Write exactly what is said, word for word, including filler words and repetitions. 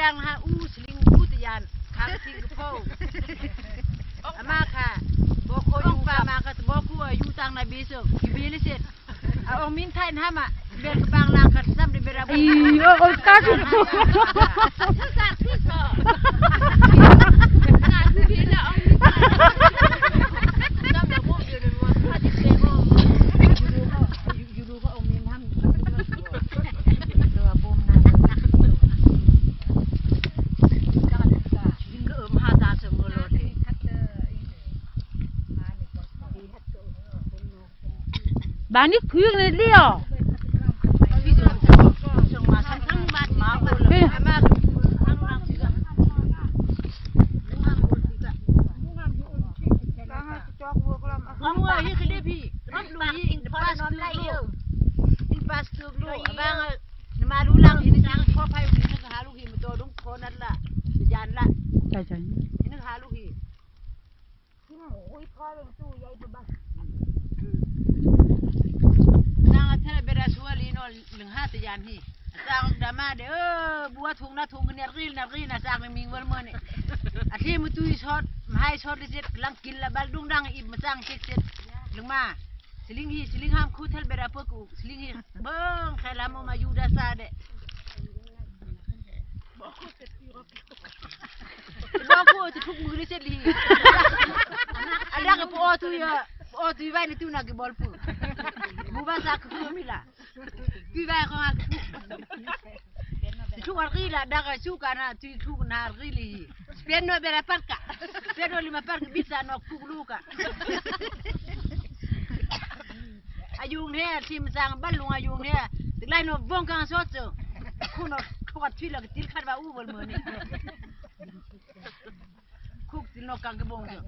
Tang ha u sling u te yan khang sing po. Ama kha bo ko yu pa ma ka bo ko yu tang na bi so ki bi le set. A ong min thai na ma bel ka bang lang ka sam de bera bu. Iyo, o ka su. Sa su so. Sa su bi la ong min thai. Sam da bo bi le mo sa di se mo. Yu lu ko ong min ham. Bani kuyuk ni lio. Ram wa hi kede phi. Ram lu hi. Pas tu lu. In pas tu lu. Abang na ma lu lang hi ni ko pai ni ka ha lu hi ma to dung ko nat la. Jan la. Chai chai. Ni ha lu hi. Nang a thela bera sual ino leng ha te yan hi. A sang dama de, eh, bua thung na thung ne ril na ril na sang ming wal mo ne. A thim tu i sot, mahai sot le jet lang kil la bal dung dang i ma sang jet jet. Leng ma. Siling hi, siling ham khu thel bera po ku. Siling hi. Bang khala mo ma yuda sa de. Bo ko tu thuk mu ni set li. Ada ke po tu ya, po tu vai ni tu na ke bol pu. Mu ba sa ku mi la. Tu vai ko ma. Tu wa ri la da ka su ka na tu tu na ri li. Spend no bera parka. Spend no lima parka bisa no ku lu ka. A yung he, thim sang bal lung a yung he. Tik lai no vong kang sot so. Khu no thuat thui la til khat ba u bol mo ni. Khuk til no kang ke bong so.